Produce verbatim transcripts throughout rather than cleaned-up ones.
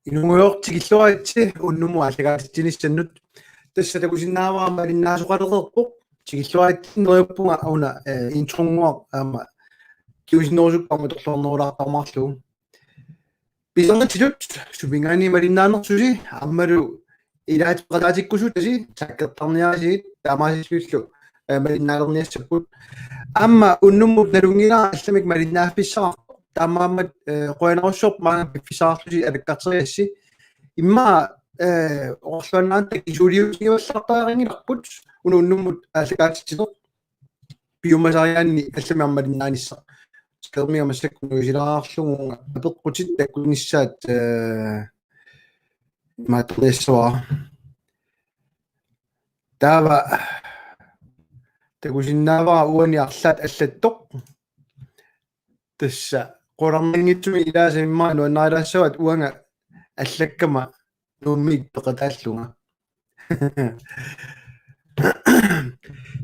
Inunnguaq tikilluaritsi unnummut aallakaatitsinissannut. Tassa takusinnaavara malinnaasoqalereerpoq. Tikilluaritsi, neriuppunga una, eh, intronnguaq aamma kingusinnerusukkut aamma atorluarnerulaartarumaarlugu. Pisarnitsitut suminngaanniit malinnaanersusi aammalu ilaat peqataatikkusutasi sakkertarniarisigit taamaasillunilu, eh, malinnaalerniassapput. Aamma unnummut nalunngilara allamik malinnaaffissaqartoq, taamaammat, eh, qujanarsuaq maanga piffissaqarlusi alakkarteriassi. Immaqa, eh, oqarluaannaratta takisuuliutigivallaartariaqanngilarput una unnummut aallakaatitsineq. Piumasariaanni allamik aamma malinnaanissaq. Skærmiga massakkut nuisilaarlugu apeqqutit takkunnissaat, eh, imaattoriassavara. Taava takusinnaavara uani arlaat allattoq. Tassa qularnanngitsumik ilaasa immaqa nuannarilaassavaat uanga allakkama Nuummiit peqataallunga.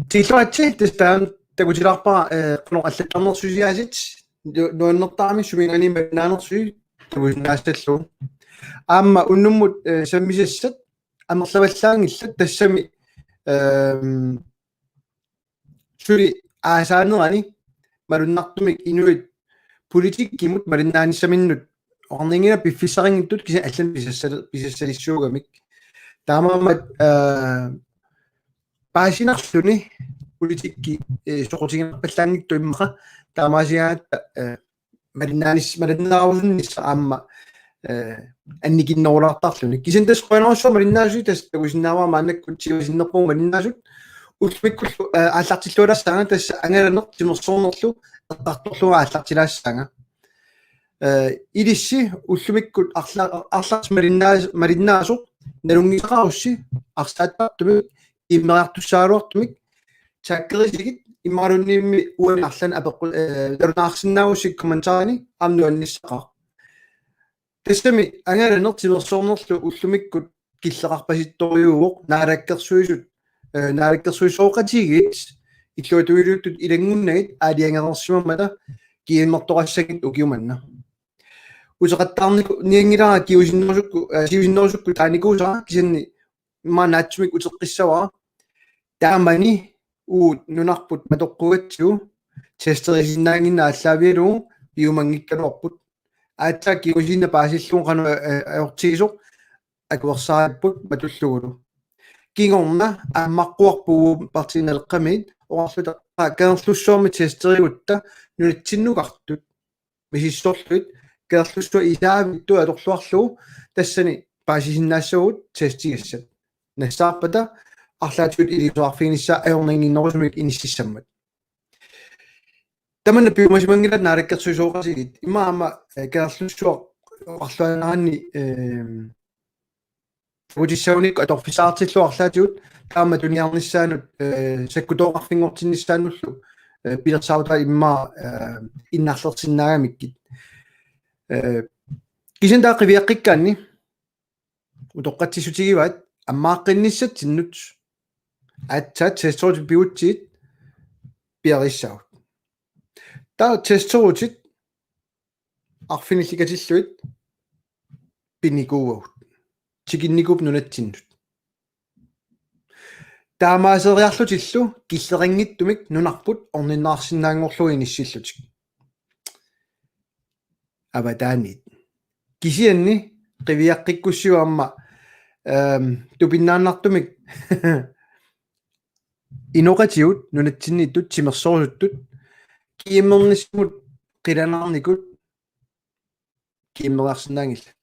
Tikilluaritsi, tassa taanna takutilaarpara, eh, qanoq allattarnersusiaasit, nu-, nuannertarami suminngaanniit malinnaanersusi takusinnaassallugu. Aamma unnummut, eh, sammisassat amerlavallaanngillat, tassami, ehm, suli aasaanerani malunnartumik inuit politikkimut malinnaanissaminnut oqarnianngilanga, piffissarinngitsut kisianni allanut pisassal-, pisassalissuugamik. Taamaammat, eh, paasinarluni politikki, eh, soqutiginarpallaanngitsoq immaqa, taamaasigaangatta, eh, malinnaanis-, malinnaarusunnissaq aamma, eh, annikinnerulaartarluni. Kisianni tassa qujanarsuaq malinnaasusi, tassa takusinnaavara maannakkut siusinnerpugut malinnaasut. Ullumikkullu, eh, aallartillualaassaanga, tassa angalaneq timersornerlu eqqartorlugu aallartilaassaanga. Eh, ilissi ullumikkut arla-, arlaat malinnaas-, malinnaasoq nalunngisaqarussi arsaattartumik immeriartussaagaluartumik, takkerisigit imaluunniimmi uani arlaannik apeqqu-, eh, nalunaarsinnaagussi kommentarini aamma nuannissaqaaq. Tassami angalaneq timersornerlu ullumikkut killeqarpasittorujuuvoq, naalakkersuisut, eh, naalakkersuisooqatigiit illuatungiliuttut ilanngunnagit aalajangersimammata G M-ertoqassanngitsoq ukioq manna. Uteqattaarniku-, nianngilara kingusinnerusukkut, eh, siusinnerusukkut taanikuusara, kisianni immaqa naatsumik uteqqissavara. Taamani uagut nunarput matoqqugatsigu testerisinnaannginnami aallaavigalugu piumanngikkaluarput. Aatsaat kingusinneq paasillugu qanoq, eh, ajortigisoq akuersaaripput matullugulu. Kingorna ammaqquarpugut Partii Naleqqamiit oqarluta Kangerlussuarmi testerigutta nunatsinnukartut misissorlugit Kangerlussuaq isaavittut atorluarlugu, tassani paasisinnaassavagut testigassat. Nassaarpata arlaatigut iliuuseqarfiginissaa ajornannginnerusumik inississammat. Tamanna piumasimanngilaat naalakkersuisooqatigiit. Immaqa aamma, eh, Kangerlussuaq oqarluaannaraanni, eh, takutissagunikku atorfissaqartillugu arlaatigut, taama tuniarnissaanut, eh, sakkutooqarfinngortinnissaanullu, eh, pilersaarutaat immaqa, eh, innarlersinnaagamikkit. Eh, kisianni taava qiviaqqikkaanni utoqqatsissutigivaat ammaaqqinnissatsinnik aatsaat testorutit pigutsigit piarissaagut. Taava testorutit arfinillit katillugit pinikuuagut. Tikinnikuupput nunatsinnut. Taamaaseriarlutillu killeqanngitsumik nunarput orninneqarsinnaanngorlugu inissillutik. Avataaniit. Kisianni qiviaqqikkussiuk aamma, ehm, tupinnaannartumik inoqatigut nunatsinniittut timersorusuttut G M-ernissamut qilanaarnikut G M-eriarsinnaanngillat.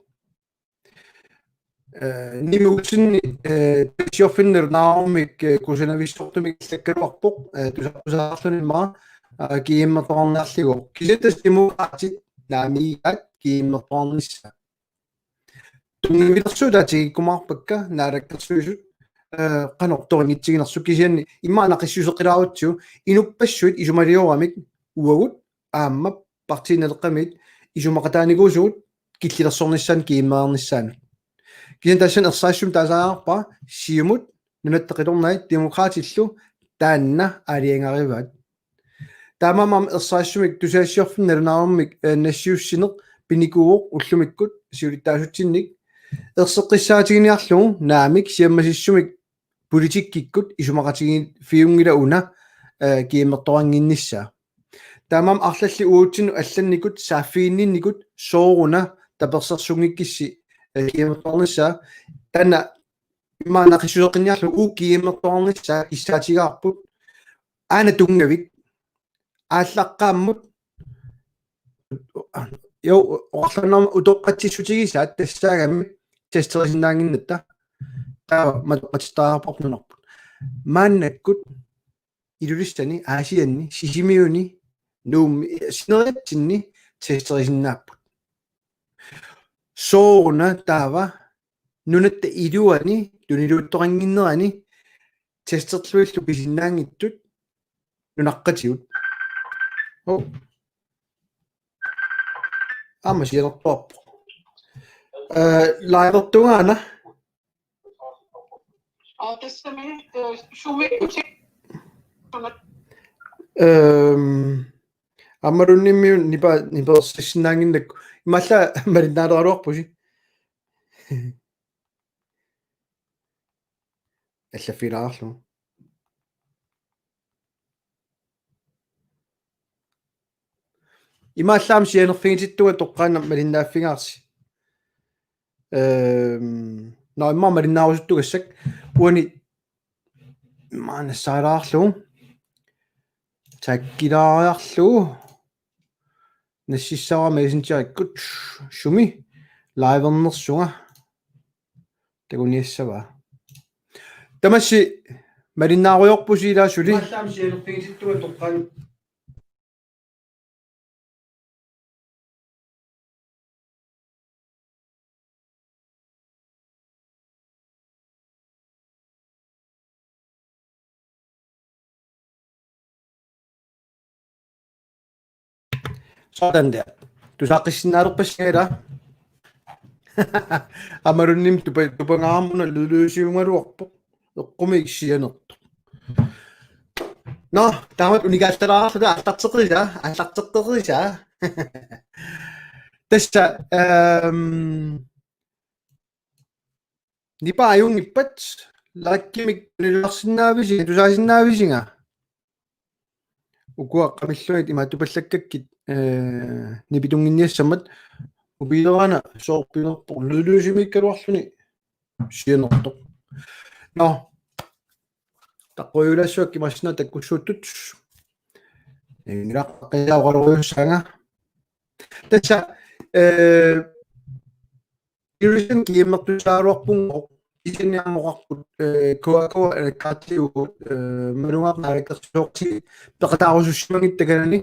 Eh, Nimi Olsen, eh, Siorfinnir naarmik, eh, kusanavissortumik illakkaluarpoq, eh, tusarpusaarluni immaqa, eh, G M-ertoqarniarlugu. Kisianni tassa Demokraatit naamiigaat G M-ertoqarnissaat. Tunngavilersuutaat tikikkumaarpakka Naalakkersuisut, eh, qanoq toringitsiginersut, kisianni immaqa naqissuseqilaarutsigu inuppassuit isumalioramik uagut aamma Partii Naleqqamiit isumaqataanikuusugut killilersornissaanut G M-ernissaanut. Kisianni tassani ersarissumik taasariaqarpara Siumut, Nunatta Qitornai, Demokraatillu taanna aalajangerivaat. Taamaammat ersarissumik tusagassiorfinnut nalunaarumik, eh, nassiussineq pinikuuvoq ullumikkut siulittaasutsinnik erseqqissaatiginiarlugu naamik siammasissumik politikkikkut isumaqatigiiffiunngilaq una, eh, GM-ertoqannginnissaa. Taamaammat arlallit uatsinnut allannikut saaffiginninnikut sooruna tapersersunngikkissi, eh, GM-ertoqarnissaa. Taanna immaqa naqissuseqqinniarlugu uagut GM-ertoqarnissaa kissaatigaarput aana tunngavik aallaqqaammut, jo, oqarluinnarmat utoqqatsissutigisaat tassaagami testerisinnaannginnatta. Taava matoqqatittariaqarparput nunarput. Maannakkut Ilulissani, Aasianni, Sisimiuni, Nuummi, sineriatsinni testerisinnaapput. Sooruna taava nunatta iluani tuniluuttoqannginnerani testerlugillu pisinnaanngitsut nunaqqatigut. Oh. Aamma sianertuarpoq. Eh, livertungaana. Aa, tassami, eh, sumikkut. Ehm, aammalunniimmi nipa-, nipersissinnaannginnakku. Imaallaat malinnaaleraluarpusi. Allaffigilaarlugu. Imaallaat sianerfigitittunga toqqaannaq malinnaaffigaarsi. Ehm, nå, immaqa malinnaarusuttugassaq uani maanna saalaarlugu. Takkilaariarlugu. Nassissavara Messengerikkut sumi livernersunga. Takuniassavaa. Tamassi malinnaarujoorpusi ilaa suli. Imaallaat sianerfigitittunga toqqaannaq. Sådan der. Tusaqqissinnaalerpassi ilaa. Aammalunniimmi tupa-, tupangaarmuna lydløsiugaluarpoq. Eqqumiik sianertoq. Nå, taamatut unikaallaalaarluta aallarteqqisa, aallarteqqisa. Tassa, ehm, nipaa ajunngippat, like-imik tunilaarsinnaavisi-, tusaasinnaavisinnga. Ukua qamillugit imaattupallakkit, eh, nipitunnginniassammat mobiileraana soorpilerpoq lydløsimiikkaluarluni sianertoq. Nå. Taqqujulaassuaq kimassina takkussuuttut. Ingilaqqajaaqaluussaanga. Tassa, eh, Ilulissani GM-ertussaagaluarpunga kisianni aamma oqarput, eh, K A K, eh, K T U, eh, Malunnarpoq naalakkersuisoqatigiit peqataarusussimagit takanani,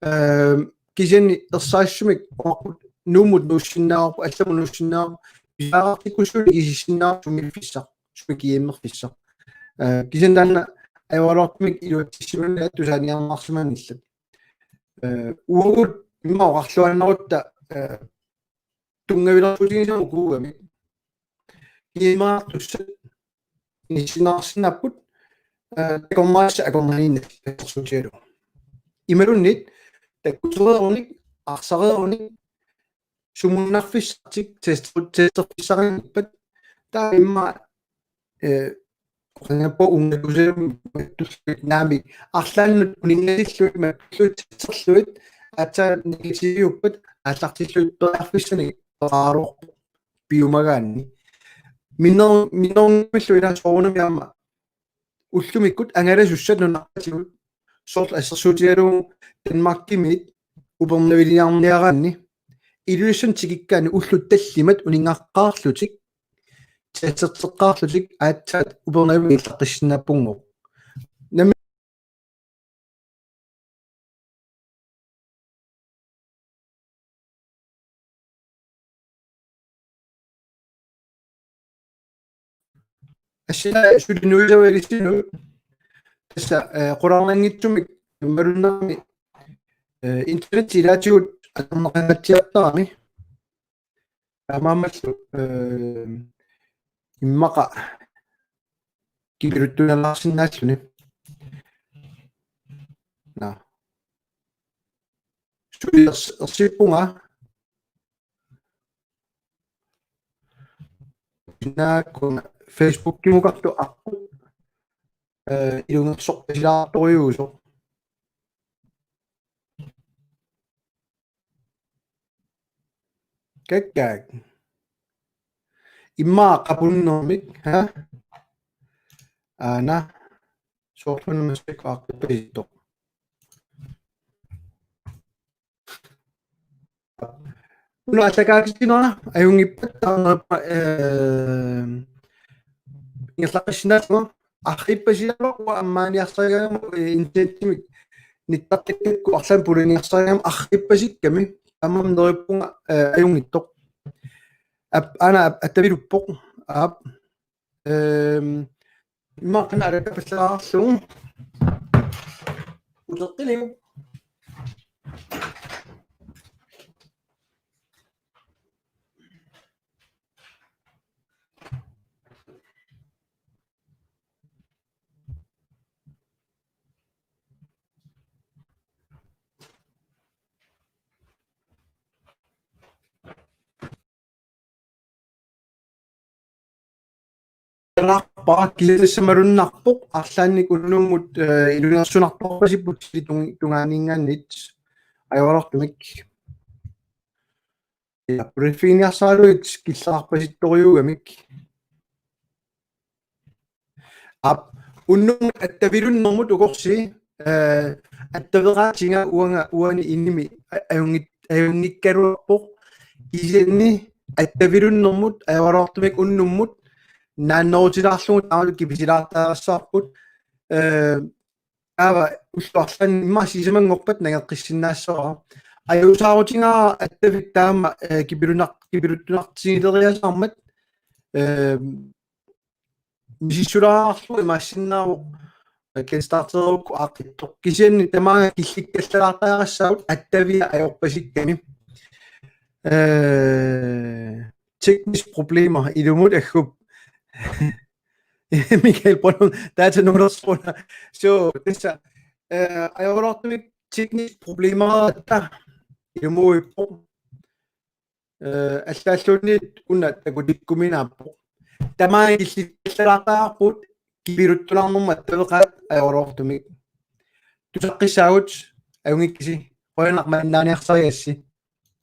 eh, kisianni ersarissumik oqarput Nuummut nuussinnaavarput, allamut nuussinnaavarput, pisariaqartikkussuunik ikisissinnaavarput sumiiffissaq, sumi GM-erfissaq. Eh, kisianni taanna ajoraluartumik iluatsissimanngillat tusaaniarneqarsimanngillat. Eh, uagut immaqa oqarluaannarutta, eh, tunngavilersuutigisama ukuugamik. GM-ertussat inissinneqarsinnaapput, eh, takornarissat akornanniinnasut assersuutigalugu. Imaluunniit takkutereerunik, arsareerunik, sumunnarfissartik tester-, testerfissaqanngippat, taava immaqa, eh, oqanngippat unngakusiamik mattulluit naamik arlaannut uninngatillugit mattulluit testerlugit aatsaat negativiuppat aallartillugit periarfissanik peqaraluarpoq piumagaanni. Minner-, minnerunngilluinnarsoq soorunami aamma ullumikkut angalasussat nunaqqatigut soorlu assersuutigalugu Danmarkimiit upernaviliarniaraanni Ilulissani tikikkaanni ullut tallimat uninngaqqaarlutik, testerteqqaarlutik aatsaat upernavimmi ilaqqissinnaapput. Nammi- Assia suli nuisavalissinnut. Tassa, eh, qularnanngitsumik imaluunniit, eh, internet ilaatigut atorneqangaatsiartarami. Taamaammallu, eh, immaqa kikiluttuinnalaarsinnaalluni. Naa. Suli ers-, ersippunga. Nakkuna Facebookimukartoq aqqut, eh, ilungersorpasilaartorujuusoq. Kakkaak. Immaqa qapunnermik, ha? Aana. Soorluna massakkut aaqqippasittoq. Una allakaakisinera ajunngippat taanna, eh, ingerlaqqissinnaallugu arriippasilaarlugu ammaaniarsarigaangama, eh, internettimik nittartakkakku arlaannik pulaniarsarigaangama arriippasikkami taamaammat neriuppunga, eh, ajunngitsoq. Aap, aana aap attaviluppoq. Aap. Ehm, immaqa qanoq alakkapallalaarlugu. Uteqqiliuk. Taarpara kilisamalunnarpoq arlaannik unnummut, eh, ilungersunartorpasipput situng-, tungaaninngaanniit ajoraluartumik. Ja, briefinginiarsaralugit killeqarpasittorujuugamik. Aap, unnummut attavilunnermut ukorsi, eh, attaveqaatiga uanga uani inimi a-, ajunngit-, ajunngikkaluarpoq. Kisianni attavilunnermut ajoraluartumik unnummut naannerutilaarlugu taamalu kipisilaartariaqassavarput. Eh, taava ullut arlaanni immaqa sisamanngorpat nangeqqissinnaassavara. Ajuusaarutigaara attavik taama, eh, kipilunar-, kipiluttunartigileriasaarmat, eh, misissulaarlugu imaassinnaavoq, eh, genstarterukku aaqqittoq. Kisianni tamaanga killikkallalaartariaqassaagut attavia ajorpasikkami. Eh, tekniske problemer ilumut aggup. Michael Brønum, data nummer to. So, tassa, eh, ajoraluartumik tekniske problemer, der, ilumuuippoq. Eh, allaalluunniit una takutikkuminaappoq. Tamaanga killikkallalaartariaqarpugut, kipiluttunarnermut attaveqaat ajoraluartumik. Tusaqqissaagut, ajunngikkisi, qujanaq malinnaaniarsarigassi.